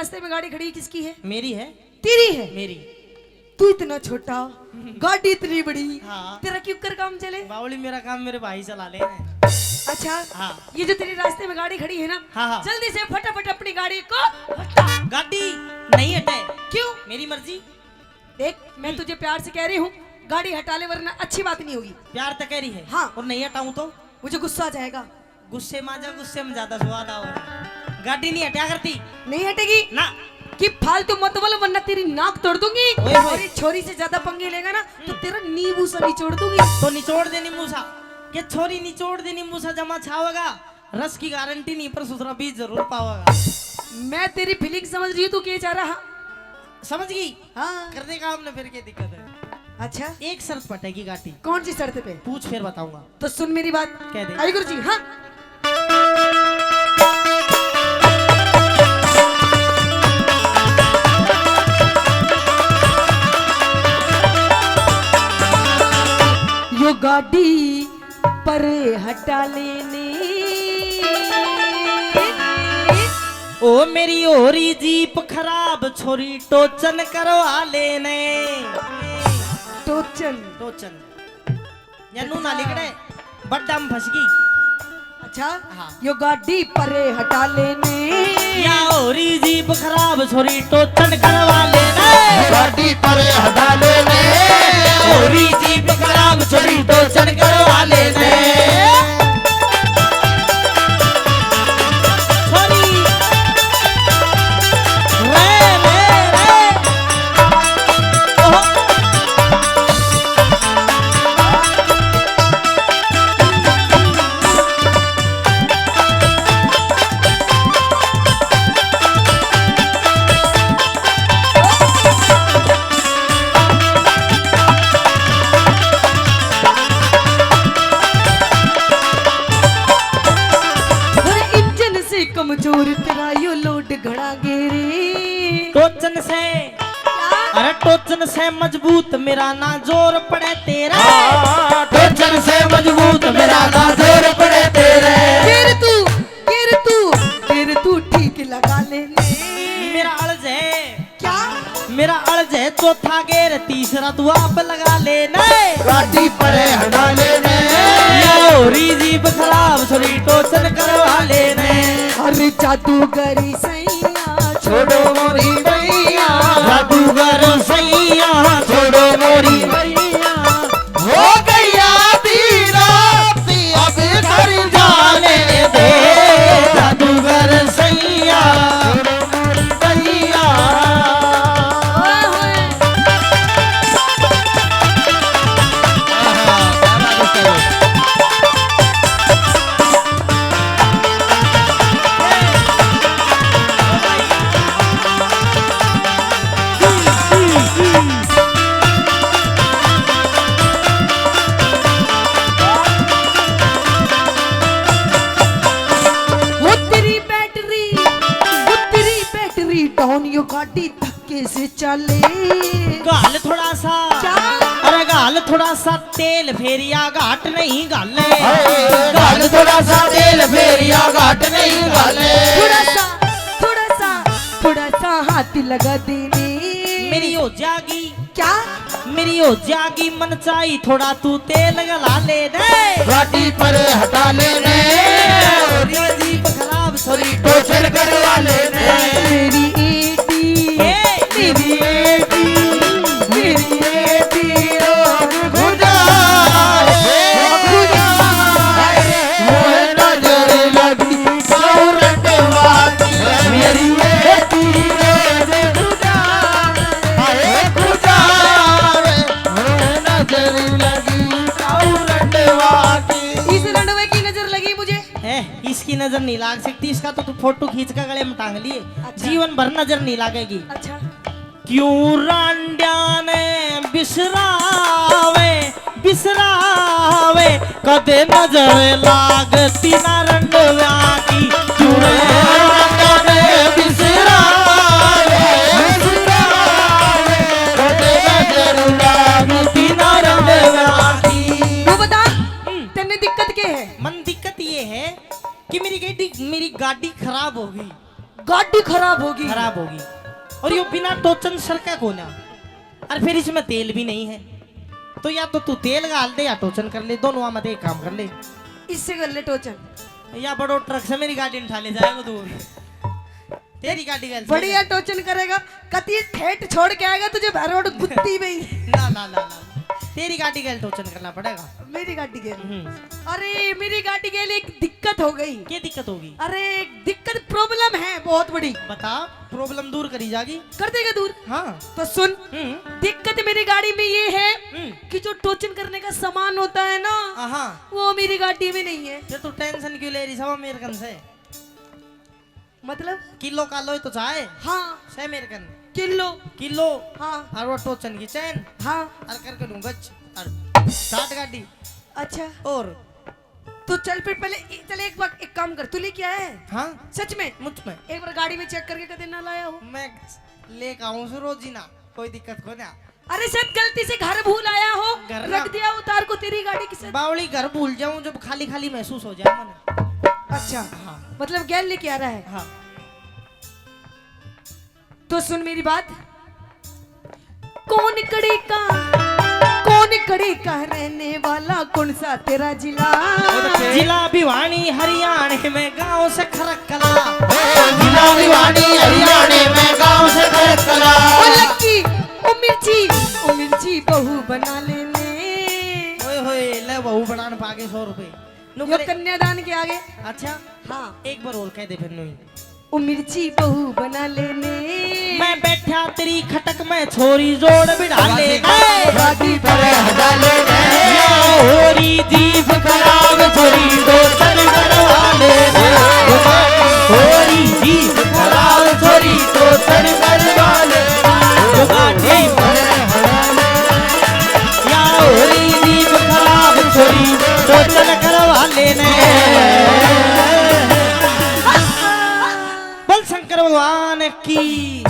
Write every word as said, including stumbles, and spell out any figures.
रास्ते में गाड़ी खड़ी किसकी है? मेरी है। तेरी है? मेरी। तू इतना छोटा, गाड़ी इतनी बड़ी, हाँ। तेरा क्यों कर काम चले? बावली, मेरा काम मेरे भाई चला ले। अच्छा, हाँ। ये जो तेरे रास्ते में गाड़ी खड़ी है ना, हाँ, हाँ। जल्दी से फटाफट अपनी गाड़ी को हटा। गाड़ी नहीं हटे। क्यों? मेरी मर्जी। देख, मैं तुझे प्यार से कह रही हूँ, गाड़ी हटा ले, वरना अच्छी बात नहीं होगी। प्यार तो कह रही है। हाँ। और नहीं हटाऊं तो? मुझे गुस्सा आ जाएगा। गुस्से में आजा, गुस्से में ज्यादा स्वाद आओ। गाड़ी नहीं हटा करती। नहीं हटेगी ना। कि फालतू मत बोल, वरना तेरी नाक तोड़ दूंगी। ओए होए। और ये छोरी से ज्यादा पंगे लेगा ना, तो तेरा नींबू सा निचोड़ दूंगी। तो निचोड़ दे नींबू सा। के छोरी निचोड़ दे नींबू सा, जमा छावेगा। रस की गारंटी नहीं, पर सुथरा बीज जरूर पावेगा। मैं तेरी फीलिंग समझ रही हूँ, तू क्या चाह रहा? समझ गई? हाँ। कर देगा हमने, फिर क्या दिक्कत है? अच्छा। एक शर्त पटेगी गाटी। कौन सी शर्त पे? पूछ, फिर बताऊंगा। तो सुन मेरी बात। कह दे। आई गुरु जी, हाँ। यो गाड़ी परे हटा लेने। ओ मेरी हो रही जीप खराब, छोरी टोचन करवा लेने। टोचन। टोचन। या नू ना लिकड़े, बड्डा में फंस गई। अच्छा? हाँ। यो गाड़ी परे हटा लेने। या हो रही जीप खराब, छोरी टोचन करवा लेने। गाड़ी परे हटा लेने। हो रही जीप खराब, छोरी टोचन करवा लेने। छोरी। रे, रे, रे। ओहो। अरे इंजन से कमजोर तेरा यो लोड घणा गेरे। टोचन से। क्या? अरे टोचन से मजबूत मेरा ना जोर पड़े तेरे। हाँ, टोचन से मजबूत मेरा ना जोर पड़े तेरे। फिर तू, फिर तू, फिर तू ठीक लगा लेने। मेरा अड़ज है। क्या? मेरा अड़ज है चौथा गेर, तीसरा तू आप लगा लेने। गाड़ी परे हटा लेने। या हो रही जीप खराब, छोरी टोचन करवा लेने। अरे जादूगर सैया छोड़ो मोरी मैया। जादूगर सैया छोड़ो मोरी मैया। हो गई आधी रात, अब घर जाने दे। जादूगर सैया छोड़ो मोरी मैया। वो तेरी बैटरी, वो तेरी बैटरी डाउन, यो गाड़ी धक्के से चले। घाल थोड़ा सा। क्या? अरे घाल थोड़ा सा तेल, फेरिया घाट नहीं घाले। हाय, घाल थोड़ा सा तेल, फेरिया घाट नहीं घाले। थोड़ा सा, थोड़ा सा, थोड़ा सा हाथ लगा देने। मेरी हो जागी। क्या? मेरी हो जागी मन चाही, थोड़ा तू तेल गला लेने। गाड़ी परे हटा लेने। तेरी जीप खराब, छोरी टोचन करवा लेने। मेरी एटी, ए, मेरी एटी, मेरी एटी रोग खुदा, खुदा, वो नजर लगी सौरट वाली। मेरी एटी रोग खुदा, हाय खुदा, वो नजर लगी सौरट वाली। इस रंडवे की नजर लगी मुझे। ए, इसकी नजर नहीं लाग सकती, इसका तो तू फोटो खींच कर गले में टांग लिए, अच्छा। जीवन भर नजर नहीं लागेगी। अच्छा। क्यों रांडिया ने बिसरावे, बिसरावे, कदे नजर लागती ना रंडव्या की। क्यों रांडिया ने बिसरावे, बिसरावे, कदे नजर लागती ना रंडव्या की। वो बता, हम्म। तेने दिक्कत के है? मन दिक्कत ये है कि मेरी गाड़ी, मेरी गाड़ी खराब हो गई। गाड़ी खराब होगी। खराब होगी। और यो बिना टोचन सरका कोन्या। और फिर इसमें तेल भी नहीं है, तो या तो तू तेल घाल दे या टोचन कर ले, दोनों में एक काम कर ले। इससे कर ले टोचन। या बड़ो ट्रक से मेरी गाड़ी उठा ले जाएगा दूर। तेरी गाड़ी गैल। बढ़िया टोचन करेगा, कती ठेठ छोड़ के आएगा तुझे भर रोड गुत्ती में ही। ना, ना, ना, ना। तेरी गाड़ी गैल टोचन करना पड़ेगा। मेरी गाड़ी गैल। हम्म। अरे, मेरी गाड़ी गैल एक दिक्कत हो गई। क्या दिक्कत होगी? अरे, एक दिक्कत, problem है बहुत बड़ी। बता, problem दूर करी जागी। कर देगा दूर। हाँ। तो सुन, हम्म। दिक्कत मेरी गाड़ी में ये है हम्म। कि जो टोचन करने का सामान होता है ना, हाँ। वो मेरी गाड़ी में नहीं है। फिर तू tension क्यों ले रही सवा मेरे कन से? मतलब? किलो कालो ही तो चाहे। हाँ। सै मेरे कन। किलो। किलो। हाँ। और वो टोचन की चैन। हाँ। और करके लूँ गच और start गाड़ी। अच्छा। और? तो चल फिर पहले, चल एक बार एक काम कर, तू लेके आया है? हाँ। सच में? मुझ में। एक बार गाड़ी में check करके कदे ना लाया हो? मैं लेके आऊँ सु रोज ही ना, कोई दिक्कत को ना। अरे शायद गलती से घर भूल आया हो, घर ना। रख दिया उतार को तेरी गाड़ी किसे। बावली घर भूल जाऊं जब खाली खाली महसूस हो जाए मने। अच्छा। हाँ। मतलब गैल लेके आ रहा है। हाँ। तो सुन मेरी बात, कौन कड़ी का, कौन कड़ी का रहने वाला, कौन सा तेरा जिला? जिला भिवानी हरियाणा में, गांव से खरक कला। जिला भिवानी हरियाणा में, गांव से खरक कला। ओ लक्की, ओ मिर्ची, ओ मिर्ची बहू बना लेने। ओए होए, ले बहू बनाने पाके सौ रुपए। यो नुकरे। कन्यादान के आगे। अच्छा। हाँ। एक बार और कह दे फिर नुई। ओ मिर्ची बहू बना लेने। मैं बैठा तेरी खटक में, छोरी जोड़ बिठा ले। गाड़ी पर हटा लेने। या होरी जीप खराब, छोरी दो सर करवा लेने। होरी जीप खराब, छोरी दो सर करवा लेने। गाड़ी पर हटा लेने। या होरी जीप खराब, छोरी दो सर करवा लेने। बोल शंकर भगवान की।